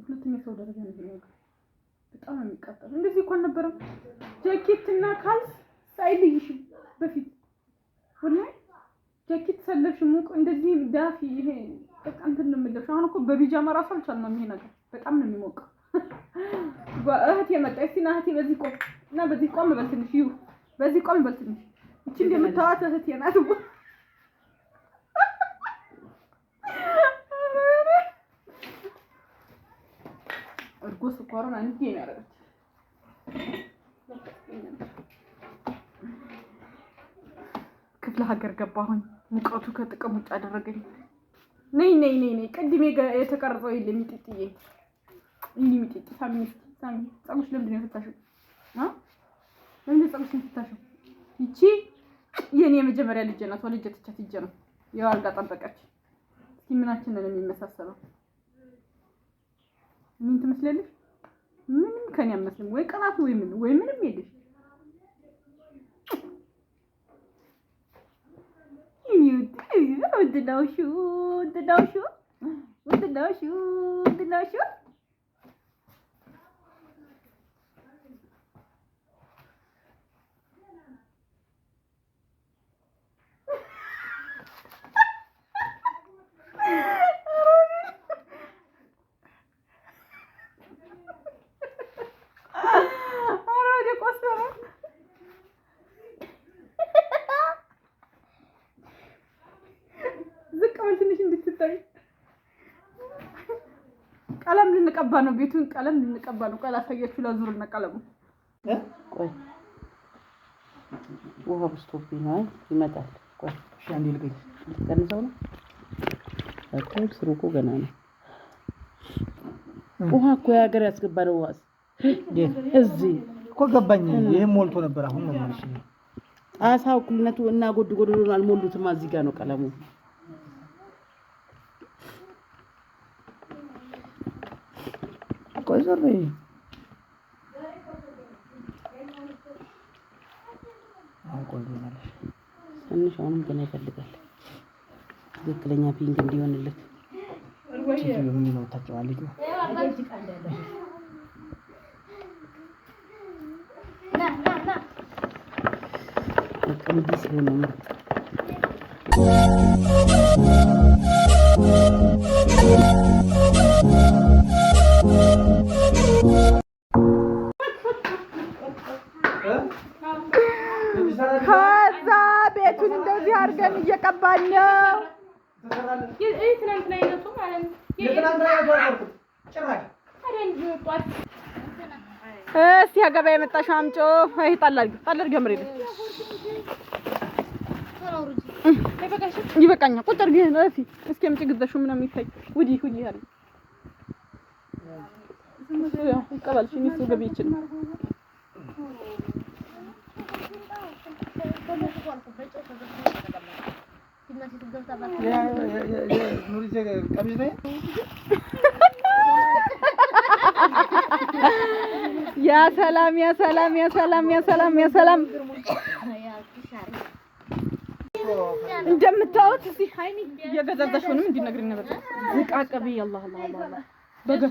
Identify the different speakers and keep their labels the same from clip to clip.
Speaker 1: ሁለተኛ ሰው ደረጃ ነው ይሄ ነገር። በጣም ነው የሚቃጠለው። እንደዚህ እኮ አልነበረም። ጃኬት እና ካልስ አይለይሽም በፊት ወላሂ ጃኬት ሰለብሽ ሙቅ እንደዚህ ዳፊ ይሄ በቃ እንትን ነው የምለብሽ። አሁን እኮ በቢጃማ ራሱ አልቻልነውም። ይሄ ነገር በጣም ነው የሚሞቀው። እህቴ መጣች። እስኪ ና እህቴ፣ በዚህ ቆም እና በዚህ ቆም በል ትንሽ ይሁ በዚህ ቆም በል ትንሽ። ይቺ እንደምታዋት እህቴ ናት። እርጎ ስኳሩን አንዴ ነው ያደረገች። ክፍለ ሀገር ገባሁኝ። ሙቀቱ ከጥቅም ውጭ አደረገኝ። ነይ ነይ ነይ ነይ፣ ቅድም የተቀረጸው የለም ሚጢጥዬ፣ እንዲህ ሚጢጥ። ሳሚ ሳሚ፣ ፀጉርሽ ለምንድን ነው የፈታሽው? ለምንድን ነው ፀጉርሽን የፈታሽው? ይቺ የኔ የመጀመሪያ ልጄ ናት። ወልጄ ትቻት ሂጅ ነው ያው አልጋ ጠበቀች። እስኪ ምናችን ነው የሚመሳሰለው? ምን ትመስላለሽ? ምንም ከኔ አመስልም። ወይ ቅናት ወይ ምን ወይ ምንም የለሽ። ምንድነው እሺ? ምንድነው እሺ? ምንድነው እሺ? ምንድነው እሺ? ዝቅ በል ትንሽ እንድትታይ። ቀለም ልንቀባ ነው፣ ቤቱን ቀለም ልንቀባ ነው። ቆይ ላሳያችሁ፣ ላዙርና ቀለሙ
Speaker 2: ቆይ ውሃ በዝቶብኝ ነው። ይመጣል። ቆይ
Speaker 3: እሺ፣ አንዴ ልቀይ።
Speaker 2: ልትቀንሰው ነው እኮ ስሩ እኮ ገና ነው። ውሃ እኮ የሀገር ያስገባነው ውሃ እዚህ
Speaker 3: እኮ ገባኝ። ይሄም ሞልቶ ነበር። አሁን ነው ማለት ነው።
Speaker 2: ጣሳው እኩልነቱ እና ጎድ ጎድ አልሞሉትማ። እዚህ ጋር ነው ቀለሙ።
Speaker 3: ቆይ ዞር በይ። አሁን ቆንጆ ሆናለች።
Speaker 2: ትንሽ አሁንም ገና ይፈልጋል ትክክለኛ pink እንዲሆንልህ።
Speaker 3: ሴትዮ ምንድን ነው የምታጨማልቂው?
Speaker 2: በቃ እንዲህ ሲሆን ነው ምርጥ።
Speaker 1: ከዛ ቤቱን እንደዚህ አድርገን እየቀባን ነው። እስቲ ገበያ የመጣሽው አምጪው። አይ ጣል አድርጊው፣ ጣል አድርጊው። አምሬ ይበቃኛል። ቁጭ አድርጊ። እስኪ እስኪ አምጪ ግዛሽው ምናምን ይታይ። ወዲህ ወዲህ አለ ይቀበልሽ። እኔ እሱ ገቢ ይችላል። ያ ሰላም ያ ሰላም ያ ሰላም ያ ሰላም ያ ሰላም። እንደምታዩት እስኪ ሀይሚ እየገዛዛሽ ሆንም እንዲነግሪኝ ነበር። ዝቃቅቢ አላህ አላህ አላህ በገ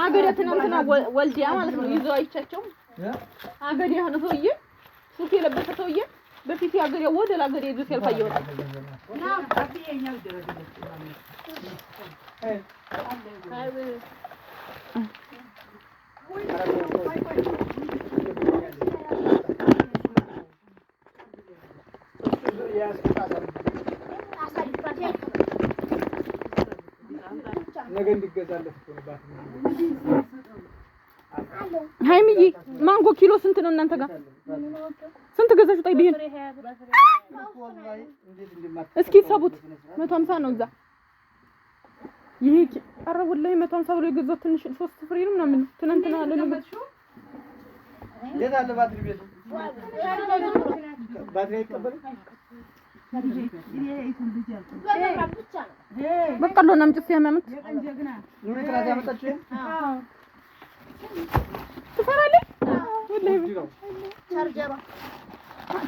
Speaker 1: አገደ ትናንትና ወልዲያ ማለት ነው ይዘው አይቻቸው አገደ የሆነ ሰውዬ ሱፍ የለበሰ ሰውዬ በፊት ያገደ ወደ ላገደ ይዞ ሲያልፍ አየሁት።
Speaker 3: ነገ እንዲገዛለት እኮ ነው።
Speaker 1: ሀይሚዬ ማንጎ ኪሎ ስንት ነው እናንተ ጋር? ስንት ገዛችሁ? ጣይ ቢሄድ እስኪ ሰቡት 150 ነው እዛ። ይሄ ኧረ ወላሂ 150 ብሎ የገዛሁት ትንሽ ሶስት ፍሬ ነው ምናምን ትናንትና ለነገ
Speaker 3: የት አለ ባትሪ ቤቱ? ባትሪ አይቀበልም።
Speaker 1: በቆሎ ነው አምጪ ሲያማምት
Speaker 3: ኑሪ ጥራት ያመጣችው ይሄን
Speaker 1: ትሰራለች። ወላሂ
Speaker 3: ውድ ነው።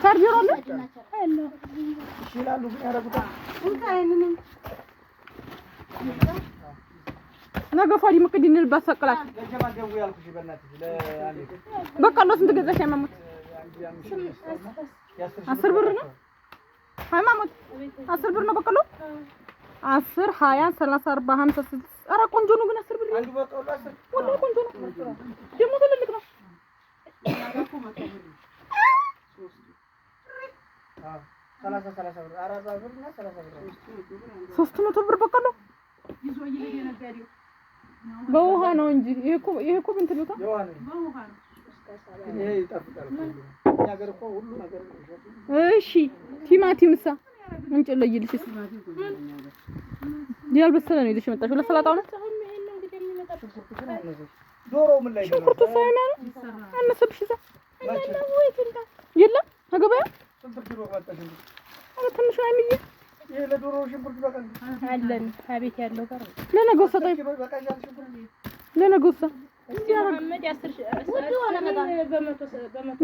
Speaker 1: ቻርጀሩ አለ።
Speaker 3: እሺ ይላሉ ግን ያደርጉታል።
Speaker 1: ነገ ፏዲ መቅዲ እንልባት ሰቅላት
Speaker 3: ለጀማል ደውዪ አልኩሽ በእናትሽ ለአንዴ
Speaker 1: በቆሎ ስንት ገዛሽ? ሃይማኖት
Speaker 3: አንድ 5,000 የ10,000
Speaker 1: 10 ብር ነው። ሃይማኖት 10 ብር ነው በቆሎ። 10፣ 20፣ 30፣ 40፣ 50፣ 60። ኧረ ቆንጆ ነው ግን 10 ብር
Speaker 3: አንዱ በቆሎ 10
Speaker 1: ወላሂ ቆንጆ ነው ደግሞ ትልልቅ ነው።
Speaker 3: አዎ 30 30 ብር 40 ብር እና 30 ብር
Speaker 1: 300 ብር በቆሎ በውሃ ነው እንጂ ይሄ እኮ እንትን ነው።
Speaker 3: የውሃ ነው ግን ይሄ ይጣፍጣል እኮ ሁሉ። እኛ ሀገር እኮ ሁሉ ነገር እሸቱ
Speaker 1: እሺ ቲማቲም ሳ ምንጭ ለይልሽ እስኪ ያልበሰለ ነው ይዘሽ የመጣሽው ለሰላጣው ነው።
Speaker 3: ዶሮ ምን ላይ
Speaker 1: ሽንኩርቱ ሳይሆን አነሰብሽ እዛ የለም ከገበያ
Speaker 3: ስንት ኪሎ መጣሽ እንዴ?
Speaker 1: ኧረ ትንሽ ነው አይምዬ።
Speaker 3: ይሄ ለዶሮ ሽንኩርት ይበቃል።
Speaker 4: አለን አቤት ያለው ጋር
Speaker 1: ለነገው ሰጠኝ
Speaker 3: ኪሎ ይበቃሻል ሽንኩርት።
Speaker 1: ለነገው ሰ
Speaker 4: መሐመድ 10 በመቶ በመቶ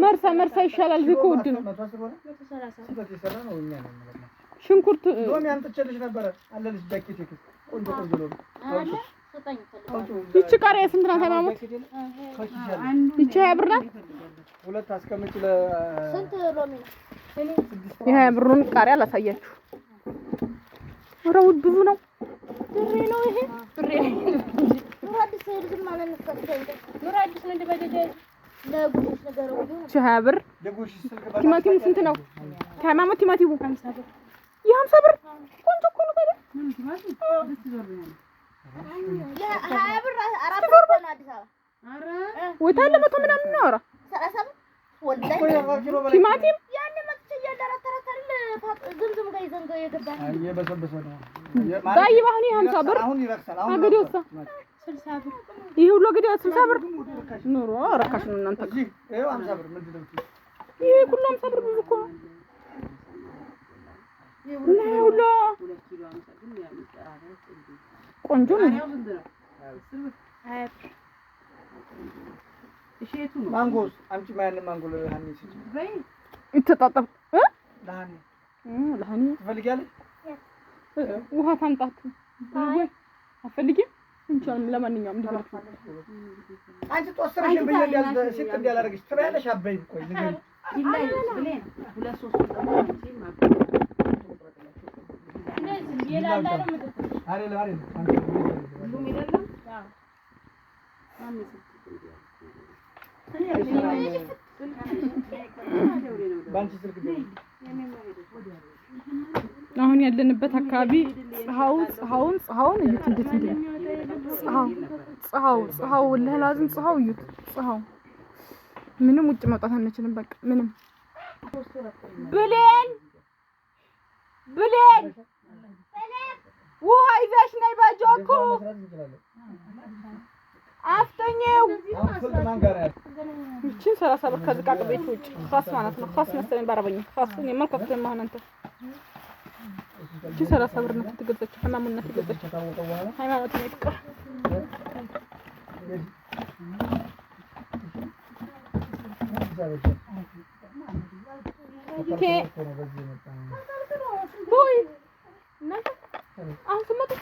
Speaker 1: መርሳ መርሳ ይሻላል። እዚህ እኮ ውድ ነው
Speaker 3: 110 ሆነ።
Speaker 4: 130
Speaker 3: ስህተት የሰራ ነው እኛ ነን ማለት ነው።
Speaker 1: ሽንኩርት።
Speaker 3: ሎሚ አምጥቼልሽ ነበረ አለልሽ ጃኬት የክስ ቆንጆ ቆንጆ ሎሚ አውጪው።
Speaker 1: ይቺ ቃሪያ ስንት ናት? ሃይማኖት ይቺ 20 ብር ናት።
Speaker 3: ሁለት አስቀምጪ ለ
Speaker 1: የ20 ብሩን ቃሪያ ላሳያችሁ። ኧረ ውድ ብዙ ነው። ብሬ ነው ይሄ ብሬ
Speaker 4: ኑር አዲስ ነው እንደ ባጃጅ
Speaker 1: ይቺ 20 ብር።
Speaker 3: የጎሽ ስልክ
Speaker 1: ቲማቲሙ ስንት ነው? ሃይማኖት ቲማቲሙ የ50 ብር ቆንጆ እኮ ነው ታዲያ።
Speaker 5: 20 ብር 4 ብር ነው አዲስ አበባ።
Speaker 1: ወይ ታለ መቶ ምናምን ነው። ኧረ
Speaker 5: 30 ብር ወላሂ
Speaker 3: ኪሎ በላይ
Speaker 1: ቲማቲም
Speaker 5: ያኔ መጥቼ እያለ አራት አራት አይደል ዝምዝም ጋር ይዘን የገባን።
Speaker 3: አይ የበሰበሰ ነው።
Speaker 1: طيب አሁን ይሄ 50 ብር
Speaker 3: አሁን ይረክሳል። አሁን
Speaker 1: አገዴው እሳ
Speaker 4: 60 ብር
Speaker 1: ይሄ ሁሉ አገዴ 60 ብር ኑሮ ረካሽ ነው እናንተ ጋር።
Speaker 3: እዚህ ይኸው 50 ብር ምንድን ነው የምትይው?
Speaker 1: ይሄ ሁሉ 50 ብር ብዙ እኮ ነው። እና ይሄ ሁሉ ቆንጆ ነው።
Speaker 3: ማንጎስ አምጪ። ያንን ማንጎ ለሃኒ ስጪ።
Speaker 1: ይተጣጠብ እ
Speaker 3: ለሃኒ
Speaker 1: ለሃኒ
Speaker 3: ትፈልጊያለሽ?
Speaker 1: ውሃ ታምጣት ወይ አትፈልጊም? እንቻል ለማንኛውም እንዲፈልግ
Speaker 3: አንቺ ጦስረሽን ብዬ ሲጥ እንዲያላደርግሽ ትበያለሽ። አበይም ቆይ ንገሪኝ።
Speaker 4: የላላ ነው የምትጥል
Speaker 3: አይደለም አይደለም በአንቺ ስልክ ደውዪ።
Speaker 1: አሁን ያለንበት አካባቢ ፀሐው ፀሐውን ፀሐውን እዩት፣ እንዴት እንዴት ፀሐው ፀሐው ፀሐው ወላሂ ላዝም ፀሐው እዩት፣ ፀሐው ምንም ውጭ መውጣት አንችልም። በቃ ምንም ብሌን ብሌን ውሃ ይዘሽ ነይ በጆኩ
Speaker 3: መስራት እንችላለን።
Speaker 1: አፍጠኚው።
Speaker 3: አሁን ስልክ ማን ጋር ያለ?
Speaker 1: ይቺን 30 ብር ከዝቃቅ ቤት ውጭ ኻስ ማለት ነው። ኻስ መሰለኝ በአረበኛ ኻስ። እኔ መልከፍት ማሆን አንተ ይቺ 30 ብር ናት የተገዛችው። ህማሙን ናት የገዛችው።
Speaker 3: ከታወቀ በኋላ
Speaker 1: ሃይማኖት ነው ፍቅር።
Speaker 3: ነው በዚህ የመጣ ነው።
Speaker 1: ቦይ እናንተ አሁን ስትመጡ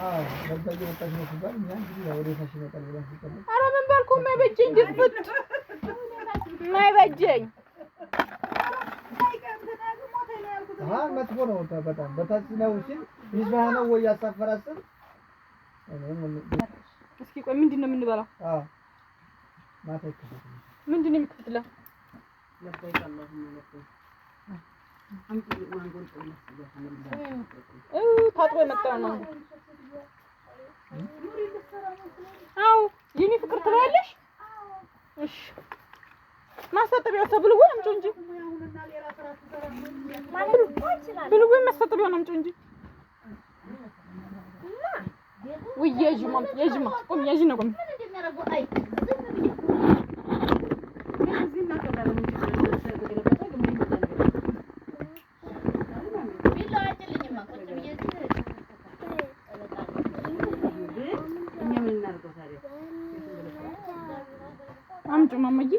Speaker 3: አዎ በዛ እየመጣች ነው ሲባል እኛ እንግዲህ ያው ወደ ታች ይመጣል ብለን ስንጠብቅ
Speaker 1: ኧረ ምን ባልኩ የማይበጀኝ ድፍት የማይበጀኝ
Speaker 3: አሀ መጥፎ ነው በጣም በታች ነው ሲል ይዝባህ ነው ወይ ያሳፈራት ስል እኔም
Speaker 1: እስኪ ቆይ ምንድን ነው የምንበላው?
Speaker 3: አዎ ማታ ይከፈታል።
Speaker 1: ምንድን ነው የሚከፍትላት? ታጥቦ የመጣው ነው። አዎ የኔ ፍቅር ትበያለሽ? እሺ ማስታጠቢያው ብልዌ አምጪው እንጂ ብልዌ ማስታጠቢያውን አምጪው እንጂ። ውይ ያዥ ማም ያዥማ ቆም ያዥ ነው ቆም
Speaker 5: ምን እንደሚያደርጉ አይ ዝም ብዬ እኮ
Speaker 2: እዚህ እናከብራለን እንጂ ስለተገለበጠ ግን ምን ይመጣ ነገር
Speaker 5: ቢላዋ አይጭልኝማ ቁጭ ብዬ እዚህ
Speaker 2: ግን እኛ ምን እናድርገው ታዲያ?
Speaker 1: አምጪ ማማዬ።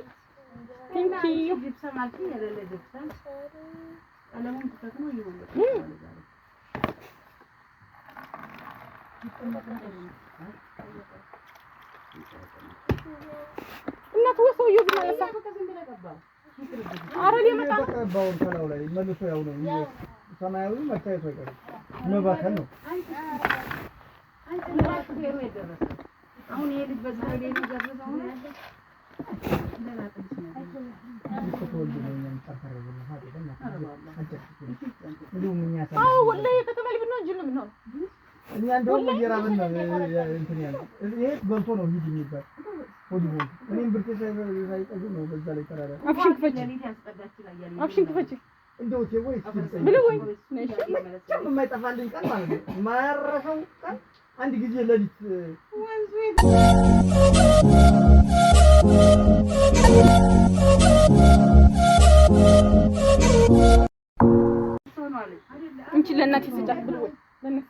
Speaker 1: Thank you።
Speaker 2: ጅብሰም አልሽኝ የሌለ ጅብሰም ቀለሙን ተጠቅሞ ይሆን
Speaker 1: እናት ወይ ሰውዬው ቢመለሳ ኧረ ሊመጣ ነው።
Speaker 3: የተቀባውን ከላዩ ላይ መልሶ ያው ነው ሰማያዊ መታየቱ አይቀርም። መባከን ነው።
Speaker 2: አንቺ ሹፌሩ የደረሰ አሁን ይሄ ልጅ በዛ ላይ ነው ደረሰው ነው
Speaker 3: እኮ ተወልዶ ነው እኛም ጠንከር ብለን አይደለም እንዲሁም እኛ
Speaker 1: አዎ ወላሂ የከተማ ልጅ ብንሆን ጅል ነው የምንሆነው።
Speaker 3: እኛ እንደውም እየራብን ነው እንትን ያለው ይሄ በልቶ ነው ሂድ የሚባል ሆድ ሆድ እኔም ብርቴ ሳይጠግብ ነው በዛ ላይ ተራራ
Speaker 1: አፍሽን ክፈች፣ አፍሽን ክፈች
Speaker 3: እንደው ቴ ወይ እስኪ ልጠይቅ።
Speaker 1: ብለው ወይ ነሽ
Speaker 3: መቼም የማይጠፋልኝ ቀን ማለት ነው የማያረሰው ቀን አንድ ጊዜ ሌሊት
Speaker 1: እንቺ ለእናቴ ስጫት ብለው ወይ ለእናቴ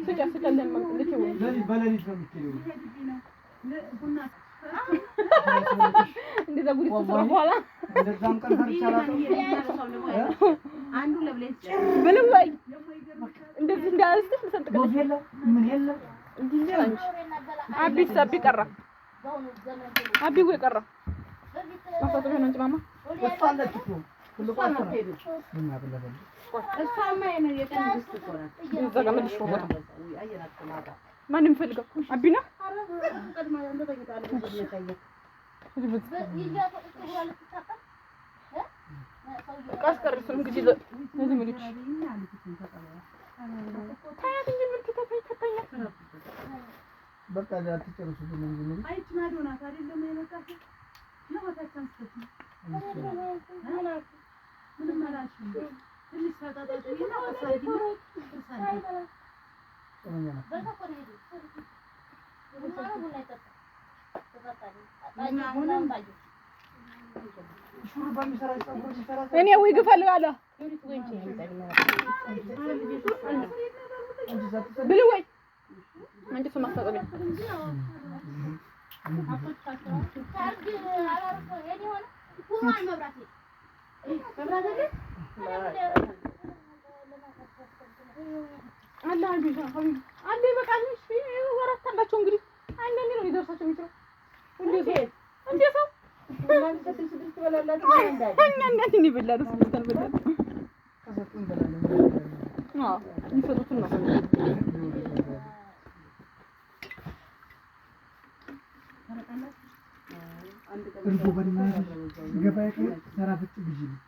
Speaker 1: ስጫት ስጫት ለእናቴ ልኬ ወይ
Speaker 3: ሌሊት በሌሊት ነው የሚኬደው።
Speaker 1: እንደዛ ጉድ ተሰራ በኋላ
Speaker 3: እንደዛም ቀን ፈርቼ አላውቅም።
Speaker 2: አንዱ ለብሌን
Speaker 1: ብለው ወይ እንደዚህ እንዳያዝሽ ልሰንጥቀልሽ
Speaker 3: ወፍ የለ ምን የለ
Speaker 1: እንዲህ እንጂ አንቺ አቢስ አቢ ቀራ
Speaker 5: በአሁኑ ዘመን
Speaker 1: አቢ ወይ ቀራ
Speaker 5: በፊት
Speaker 1: ማሳጠቢያ ነው እንጂ ማማ
Speaker 3: እሷ አለች እኮ ትልቋ እሷ ናት። ቡና ብለበል
Speaker 2: እሷማ የቀን ድስት እኮ ናት።
Speaker 1: እዛ ጋር መልሽ ቦታ ማን የሚፈልገው አቢ ነው። በቃ አስቀር እሱን እንግዲህ ለዘመዶች ታያት እንጂ ምን ትተፋኝ ከተኛ
Speaker 3: በቃ አትጨርሱብን እንጂ ኑሪ።
Speaker 2: አይች ማዶ ናት አይደለም የመጣችው ነው በታች አንስተሽ ምንም አላልሽም። ትንሽ ተጣጣጥኝና ቁርስ አድርጊና ቁርስ
Speaker 3: ጾመኛ ናት። ሹሩባ የሚሰራ ፀጉር የሚሰራ ሰው
Speaker 1: እኔ ዊግ እፈልጋለሁ
Speaker 3: አንቺ ሳትሰሪ
Speaker 1: ብለው ወይ አንቺ እሱ ማስታጠቢያ አለ አንዱ ሀቢብ አለ ይበቃል። እሺ ወራት አላቸው እንግዲህ አንዳንዴ ነው ሊደርሳቸው የሚችለው። እንዴ ሰው እንዴ ሰው እኛ አንዳንዴ ነው የበላነው ስድስት አልበላንም።
Speaker 3: ከሰጡን እንበላለን።
Speaker 1: አዎ የሚሰጡትን ነው።
Speaker 3: እርጎ በእናትሽ ገበያ ከሄድክ ሰራፍጭ ግዢልኝ።